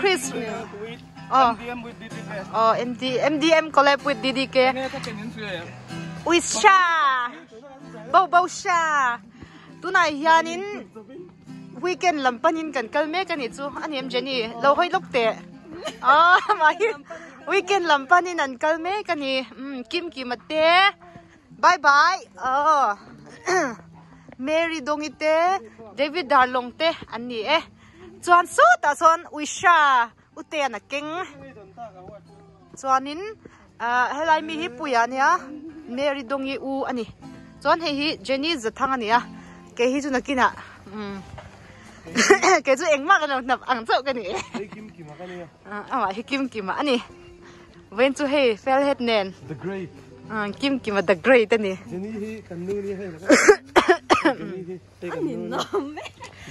Chris oh oh MD MDM collab with DDK Uisha Bo Bo Sha tunah hianin weekend lam panin kan kal mek a nih chu a ni em Jenny lo hawi lawk teh ah mahhi weekend lam panin an kal mek a ni umm Kim Kima te bye bye aw Mary Dawngi te David Darlawng te an ni e chuan sawtah sawn Uisha Utean a keng chuanin ah helai mi hi Puia a nia Mary Dawngi u a ni chuan hei hi Jenny Zathang a ni a kei hi chu nakinah umm kei chu engmah ka lo hnap ang chauh ka ni e amah hi Kim Kima a ni vawiin chu hei fel het nen The Great Kim Kima The Great a ni Jenny hi kan nu nia hei Jenny hi hei kan nu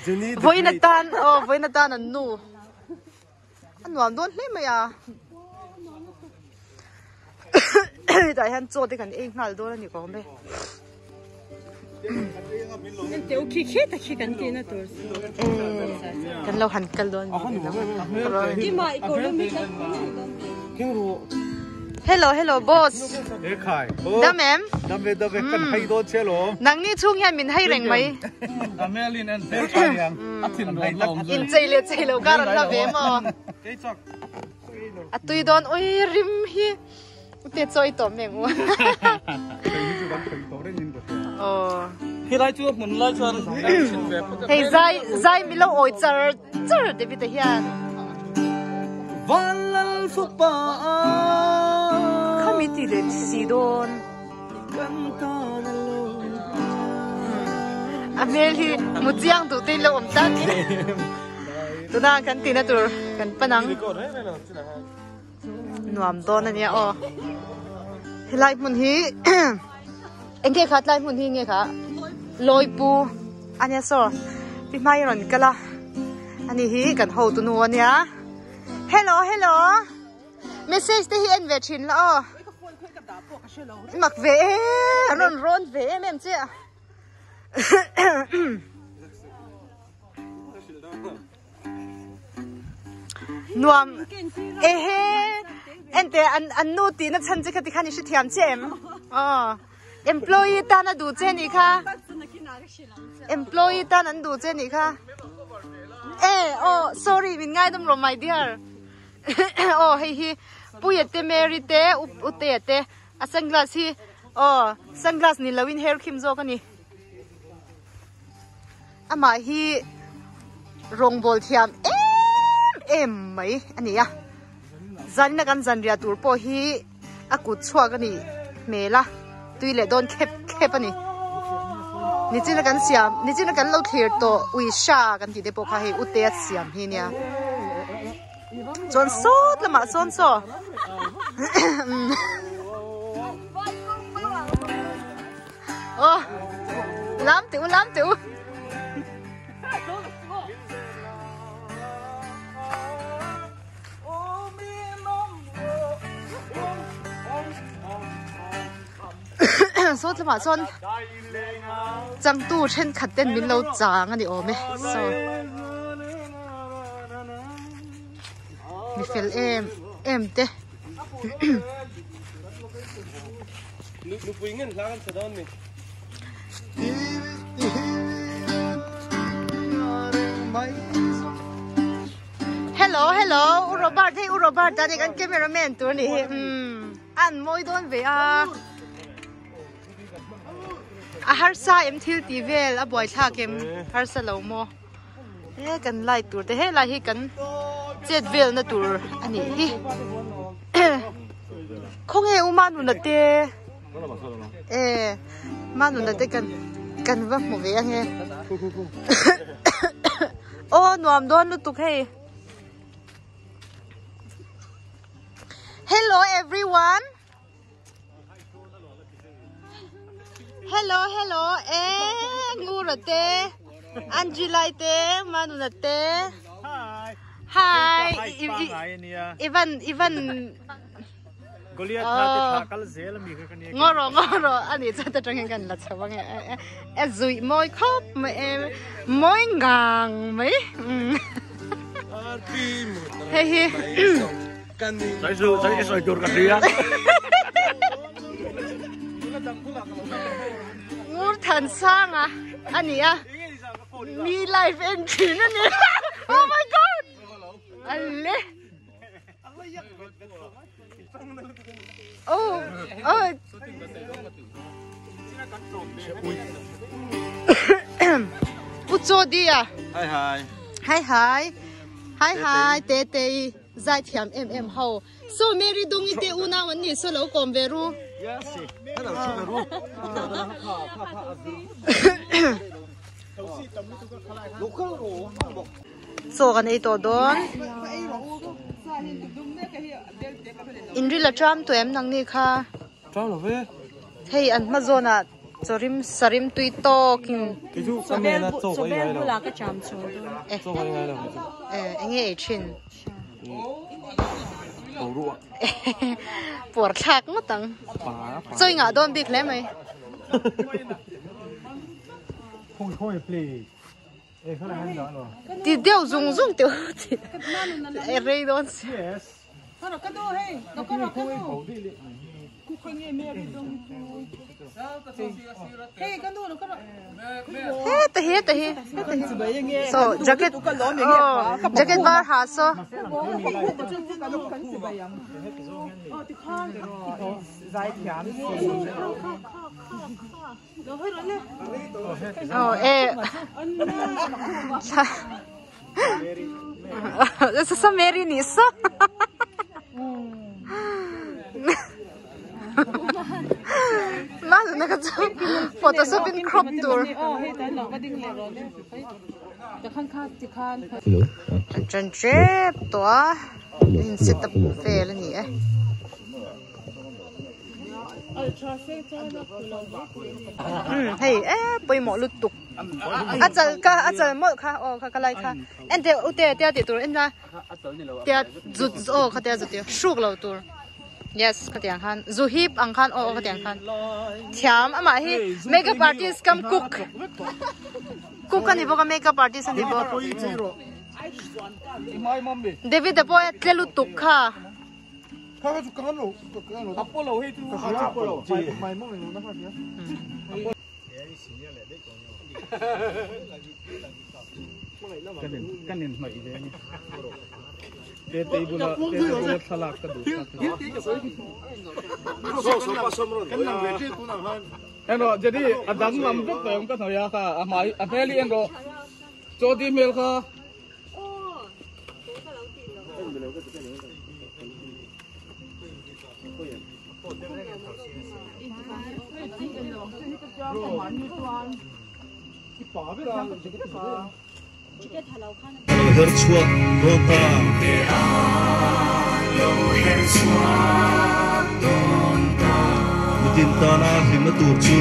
Jenny The Great vawiin atan aw vawiin atan an nu. A nuam dawn hle mai a. Hetah hian chaw te kan ei nghal dawn a ni kawng be. Kan lo han kal dawn. Hello hello boss. Dam em? Dam ve dam ve kan hai dawn che lo. Nangni chhung hian min hai reng mai. In chei leh chei lo kar an la ve maw? A tui dawn ui rim hi te chawi tawh mai ang u. Hei zai zai mi lo awi char char David-a hian. Khami ti leh si dawn. A hmel hi mu chiang duh te in lo awm tak in tuna kan tihna tur kan pan ang nuam dawn ania aw helai hmun hi eng nge kha tlai hmun hi nge kha lawipu ania saw ti hmai a rawn kal a ani hi kan hotu nu ania hello hello. Message te hi en ve thin la aw. Mak ve e, an rawn rawn ve em em che a. Nuam ehe ente an an nu tih na chhan che kha tikhan i hrethiam che em? Aw employee tan a duh che nih kha. Employee tan an duh che nih kha. E aw sorry min ngaidam rawh my dear. Aw hei hi Puia te Mary te Utea te a sunglass hi aw sunglass ni loin hair cream zawk a ni amah hi rawngbawl thiam em em mai a ni a zanina kan zanriah tur pawh hi a kut chhuak a nih hmel a tui leh dawn khep khep a ni nichina kan siam nichina kan lo thlir tawh ui hra kan tih te pawh kha hei ute a siam hi nia chuan sawt lamah sawn saw aw lam teh u lam teh u. Saw tlumah chuan changtu thenkhat ten min lo chang a ni awm e saw mi fel em em te. Hello hello U Robert hei U Robert a ni kan cameraman tur a nih hi umm an mawi dawn ve a a harsa em thil tih vel a buaithlak em harsa lo maw he kan light tur te helai hi kan chet vel na tur a nih hi khawnge U Manuna te e Manuna te kan kan va hmu ve ange. Aw nuam dawn lutuk hei. Hello everyone. Hello hello e ngura te Angela te Manuna te. Hi. Hi. Ivan Ivan Goliath tha te thla kal zel ami kha ka nia. Ngawh ngawh rawh a nih chuan ta tangin kan la chho ang e e zuih mawi khawp mai e mawi ngang mai. Hei hi. Ngur than sanga a ni a mi live en thin a ni oh my god alle oh oh Pu Chaw Dia Hi hi Hi hi Hi hi Te te zai thiam em em ho So Mary Dongi te unau an ni so lo kawm ve ru. Yes Hello chu ve ru. Chaw kan ei tawh dawn. In ril a tram tawh em nang ni kha? Tram lo ve. Hei an hma zawnah chawrim sarim tui tawkin. Kei chu ka men a chaw ka ei ngai lo. Chaw ka ei ngai lo kei chu. Enge ei thin? Boruak. Puar thlak ngawt ang. Chaw i ngah dawn bik hle mai. Ti deuh zung zung teuh e rei dawn si. Heta hi heta hi so jacket oh jacket var ha so oh e sa Mary ni so Mahna ka chu photoshop in crop tur an ṭan ṭep tawh a in set up vel a ni e. Hei e pawimawh lutuk a chal kha a chal mawlh kha aw kha ka lai kha en teh u te tia tih tur en la tia zut aw kha tia zut tir hruk lo tur. Yes ka tiang khan zu hip ang khan aw ka tiang khan thiam amah hi makeup artist kam cook cook ani bawk a makeup artist ani bawk David a pawh tle lutuk kha Lo her chhuak dawn ta. Nitin tana hlimna tur chu.